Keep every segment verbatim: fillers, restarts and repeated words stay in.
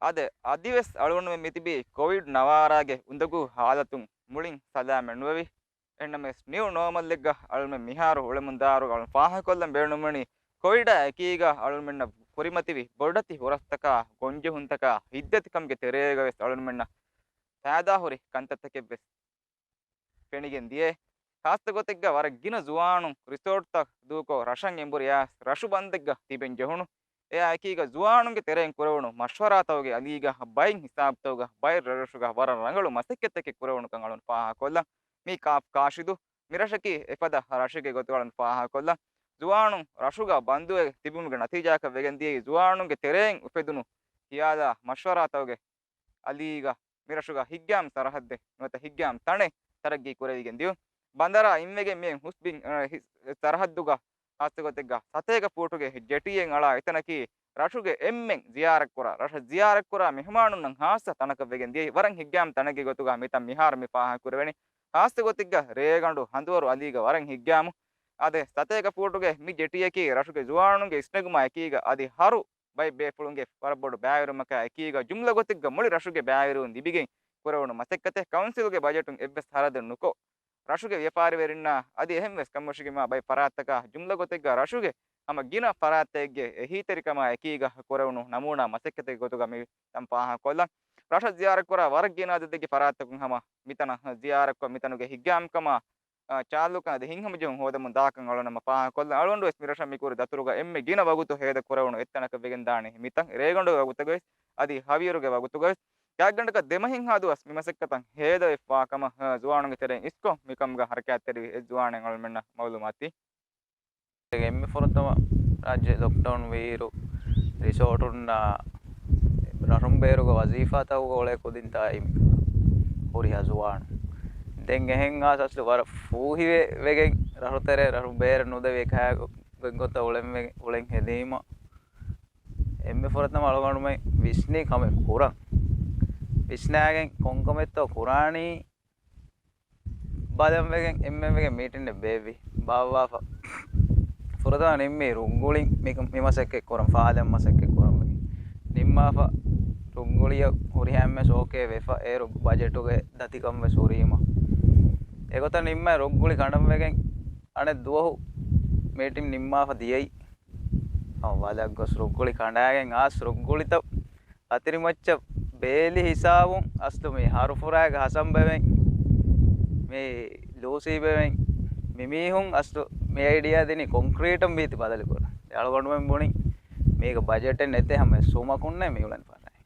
އާދެ، އަދިވެސް އަޅުގަނޑުމެން މިތިބީ ކޮވިޑް ނަވާރާގެ އުނދަގޫ ހާލަތުން މުޅިން ސަލާމަތް ނުވެވި. އެހެންނަމަވެސް ނިއު ނޯމަލްއެއްގަ އަޅުމެން މިހާރު އުޅެމުންދާއިރު އަޅުން ފާހަގަކޮށްލަން ބޭނުންވަނީ، ކޮވިޑާ އެކީގަ އަޅުމެންނަށް ކުރިމަތިވި ބޮޑެތި ހުރަސްތަކާ، ގޮންޖެހުންތަކާ، ހިތްދަތިކަމުގެ ތެރޭގަވެސް އަޅުމެންނަށް ފައިދާހުރި ކަންތައްތަކެއްވެސް ފެނިގެން ދިޔައޭ. ޚާއްޞަ ގޮތެއްގަ ވަރަށް ގިނަ ޒުވާނުން ރިސޯޓްތައް ދޫކޮށް ރަށަށް އެނބުރި އައިސް ރަށު ބަންދެއްގަ ތިބެން ޖެހުނު. އެއާ އެކީގަ ޒުވާނުންގެ ތެރެއިން ކުރެވުނު މަޝްވަރާތަކުގެ އަލީގަ ބައެއް ހިސާބުތަކުގަ ބައެއް ރަށްރަށުގަ ވަރަށް ރަނގަޅު މަސައްކަތްތަކެއް ކުރެވުނުކަން އަޅުން ފާހަގަކޮށްލަން. މީ ކާފް ކާށިދު މިރަށަކީ އެފަދަ ރަށެއްގެ ގޮތުގަ އަޅުން ފާހަގަކޮށްލަން. ޒުވާނުން ރަށުގަ ބަންދުވެ ތިބުމުގެ ނަތީޖާއަކަށް ވެގެން ދިޔައީ ޒުވާނުންގެ ތެރެއިން އުފެދުނު ހިޔާލާ މަޝްވަރާތަކުގެ އަލީގަ މިރަށުގަ ހިތްގައިމު ސަރަހައްދެއް ނުވަތަ ހިތްގައިމު ތަނެއް ތަރައްގީ ކުރެވިގެން ދިޔުން. ބަނދަރާ އިންވެގެން މިއެން ހުސްބިން، އަ، ހި-، ސަރަހައްދުގަ ޚާއްޞަ ގޮތެއްގަ ސަތޭކަ ފޫޓުގެ ޖެޓީއެއް އަޅާ އެތަނަކީ ރަށުގެ އެންމެން ޒިޔާރަތްކުރާ، ރަށަށް ޒިޔާރަތްކުރާ މެހުމާނުންނަށް ޚާއްޞަ ތަނަކަށް ވެގެން ދިޔައީ. ވަރަށް ހިތްގައިމު ތަނެއްގެ ގޮތުގަ މިތަން މިހާރު މި ފާހަގަކުރެވެނީ. ޚާއްޞަ ގޮތެއްގަ ރޭގަނޑު ހަނދުވަރު އަލީގަ ވަރަށް ހިތްގައިމު. އާދެ، ސަތޭކަ ފޫޓުގެ މި ޖެޓީއަކީ ރަށުގެ ޒުވާނުންގެ އިސްނެގުމާ އެކީގަ އަދި ހަރު ބައެއް ބޭފުޅުންގެ ވަރަށް ބޮޑު ބައިވެރިވުމަކާ އެކީގަ ޖުމްލަ ގޮތެއްގަ މުޅި ރަށުގެ ބައިވެރިވުން ލިބިގެން ކުރެވުނު މަސައްކަތެއް. ކައުންސިލުގެ ބަޖެޓުން އެއްވެސް ޚަރަދެއް ނުކޮށް، ރަށުގެ ވިޔަފާރިވެރިންނާ އަދި އެހެންވެސް ކަންބޮޑުވެގެންވާ ބައެއް ފަރާތްތަކާ ޖުމްލަ ގޮތެއްގަ ރަށުގެ ހަމަ ގިނަ ފަރާތްތަކެއްގެ އެހީތެރިކަމާ އެކީގަ ކުރެވުނު ނަމޫނާ މަސައްކަތެއްގެ ގޮތުގަ މި ތަން ފާހަގަކޮށްލަން. ރަށަށް ޒިޔާރަތްކުރާ ވަރަށް ގިނަ އަދަދެއްގެ ފަރާތްތަކުން ހަމަ މިތަނަށް ޒިޔާރަތްކޮށް، މިތަނުގެ ހިތްގައިމުކަމާ އާ، ޗާލުކަން އަދި ހިތްހަމަޖެހުން ހޯދަމުން ދާކަން އަޅުނަމަ ފާހަގަކޮށްލަން. އަޅުގަނޑު ވެސް މިރަށަށް މިކުރި ދަތުރުގަ އެންމެ ގިނަ ވަގުތު ހޭދަ ކުރެވުނު އެއްތަނަކަށް ވެގެންދާނީ މިތަން. ރޭގަނޑުގެ ވަގުތުގަވެސް އަދި ހަވީރުގެ ވަގުތުގަވެސް ގާތްގަނޑަކަށް ދެމަހެއްހާ ދުވަސް މި މަސައްކަތަށް ހޭދަވެފާ ކަމަށް، އާ، ޒުވާނުންގެ ތެރެއިން އިސްކޮށް މިކަމުގަ ހަރަކާތްތެރިވި އެއް ޒުވާނެއް އަޅުމެންނަށް މައުލޫމާތީ. އެންމެ ފުރަތަމަ ރާއްޖެ ލޮކްޑައުން ވީއިރު ރިސޯޓުންނާ ރަށުން ބޭރުގަ ވަޒީފާތަކުގަ އުޅޭ ކުދިންތާ އިން ހުރިހާ ޒުވާނު. ދެން އެހެން އާސް އަސްލު ވަރަށް ފޫހިވެ ވެގެން ރަށުތެރެ ރަށު ބޭރަށް ނުދެވި އެކަހަ ގޮތްގޮތަށް އުޅެން ވެ-، އުޅެން ހެދީމަ، އެންމެ ފުރަތަމަ އަޅުގަނޑުމެން ވިސްނީ ކަމެއް ކުރަން. ވިސްނާގެން ކޮންކަމެއްތޯ ކުރާނީ ބަލަން ވެގެން އެންމެން ވެގެން މީޓިންއެއް ބޭއްވި. ބާއްވާފަ ފުރަތަމަ ނިންމީ ރުއްގުޅި މި، މި މަސައްކަތް ކުރަން، ފާލަން މަސައްކަތް ކުރަން ވެގެން. ނިންމާފަ ރުއްގުޅިއަށް ހުރިހާ އެންމެ ސޯކޭ ވެފަ އޭރު ބަޖެޓުގެ ދަތިކަން ވެސް ހުރީމަ. އެގޮތަށް ނިންމާ ރުއްގުޅި ކަނޑަން ވެގެން އަނެއް ދުވަހު މީޓިން ނިންމާފަ ދިޔައީ. ހަމަ ވަލަށް ގޮސް ރުއްގުޅި ކަނޑާގެން އާސް ރުއްގުޅިތައް އަތިރިމައްޗަށް ބޭލި ހިސާބުން އަސްލު މި ހަރުފުރާގެ ހަސަންބެވެން މި ލޫސީބެވެން މި މީހުން އަސްލު މި އައިޑިއާ ދިނީ ކޮންކްރީޓަށް މީތި ބަދަލުކުރަން. އަޅުގަނޑުމެން ބުނި މީގަ ބަޖެޓެއް ނެތޭ ހަމަ ސުމަކުންނޭ މި އުޅެން ފަށައި.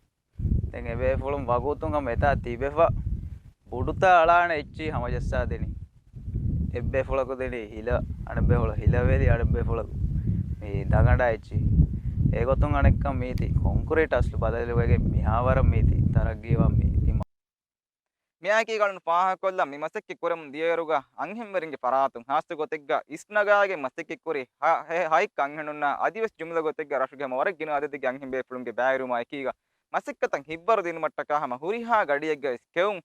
ދެން އެބޭފުޅުން ވަގުތުން ހަމަ އެތާ ތިބެފަ ބުޑުތާ އަޅާނެ އެއްޗި ހަމަޖައްސާ ދިނީ. އެއްބޭފުޅަކު ދިނީ ހިލަ، އަނެއްބޭފުޅަކު ހިލަވެލި، އަނެއްބޭފުޅަކު މި ދަގަނޑާ އެއްޗި. އެގޮތުން އަނެއްކަން މީތި ކޮންކްރީޓް އަސްލު ބަދަލުވެގެން މިހާވަރަށް މީތި ތަރައްގީވާ މި ތިމާ. މިއާއެކީ އަޅުން ފާހަގަކޮށްލަން މި މަސައްކަތް ކުރަމުން ދިޔައިރުގަ އަންހެންވެރިންގެ ފަރާތުން ހާއްސަ ގޮތެއްގަ އިސްނަގާގެން މަސައްކަތް ކުރި ހަ-، ހެ-، ހައެއްކަ އަންހެނުންނާ އަދިވެސް ޖުމްލަ ގޮތެއްގަ ރަށުގެ ހަމަ ވަރަށް ގިނަ އަދަދެއްގެ އަންހެން ބޭފުޅުންގެ ބައިވެރިވުމާ އެކީގަ މަސައްކަތަށް ހިތްވަރު ދިނުމަށްޓަކާ ހަމަ ހުރިހާ ގަޑިއެއްގަ ވެސް ކެއުން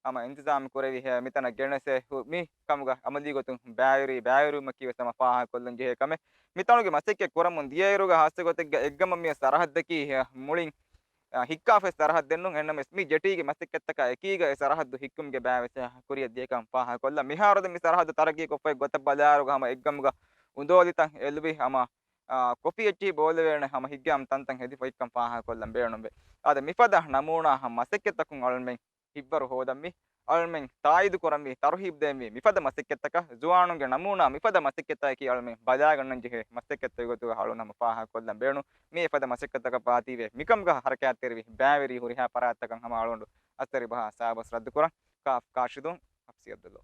ހަމަ އިންތިޒާމް ކުރެވި ހެޔޮ މިތަނަށް ގެނެސް ހު-، މި ކަމުގަ އަމަލީ ގޮތުން ބައިވެރި، ބައިވެރިވުމަކީ ވެސް ހަމަ ފާހަގަކޮށްލަން ޖެހޭ ކަމެއް. މިތަނުގެ މަސައްކަތް ކުރަމުން ދިޔައިރުގަ ހާއްސަ ގޮތެއްގަ އެއްގަމަށް މި ސަރަހައްދަކީ ހެޔޮ މުޅިން، އަ، ހިއްކާފައި ސަރަހައްދެއް ނޫން. އެހެންނަމަވެސް މި ޖެޓީގެ މަސައްކަތްތަކާ އެކީގަ އެ ސަރަހައްދު ހިއްކުމުގެ ބައިވެސް ކުރިއަށް ދިޔަކަން ފާހަގަކޮށްލަން. މިހާރު ދެން މި ސަރަހައްދު ތަރައްގީ ކޮށްފައި ގޮތަށް ބަލާއިރުގަ ހަމަ އެއްގަމުގަ އުނދޯލިތައް އެލުވި ހަމަ އާ، ކޮފީ އެއްޗިހި ބޯލެވޭނެ ހަމަ ހިތްގައިމު ތަންތަން ހެދިފަ އޮތްކަން ފާހަގަކޮށްލަން ބޭނުންވޭ. އާދެ، މިފަދަ ނަމޫނާ ހަމަ މަސައްކަތްތަކުން އަޅުމެން ހިތްވަރު ހޯދަންވީ، އަޅުމެން ތާއީދު ކުރަންވީ، ތަރުހީބު ދޭންވީ މިފަދަ މަސައްކަތްތަކަށް. ޒުވާނުންގެ ނަމޫނާ މިފަދަ މަސައްކަތްތަކަކީ އަޅުމެން ބަލާގަންނަން ޖެހޭ މަސައްކަތްތަކެއް ގޮތުގަ އަޅުން ހަމަ ފާހަގަކޮށްލަން ބޭނުން. މި އެފަދަ މަސައްކަތްތަކަށް ވާތީވެ މިކަމުގަ ހަރަކާތްތެރިވި ބައިވެރި ހުރިހާ ފަރާތްތަކަށް ހަމަ އަޅުގަނޑު އަސްތަށި ބަހާ ސާބަސް ރައްދުކުރަން. ކާފް ކާށިދު، ހަފްސީ އަބްދުﷲ.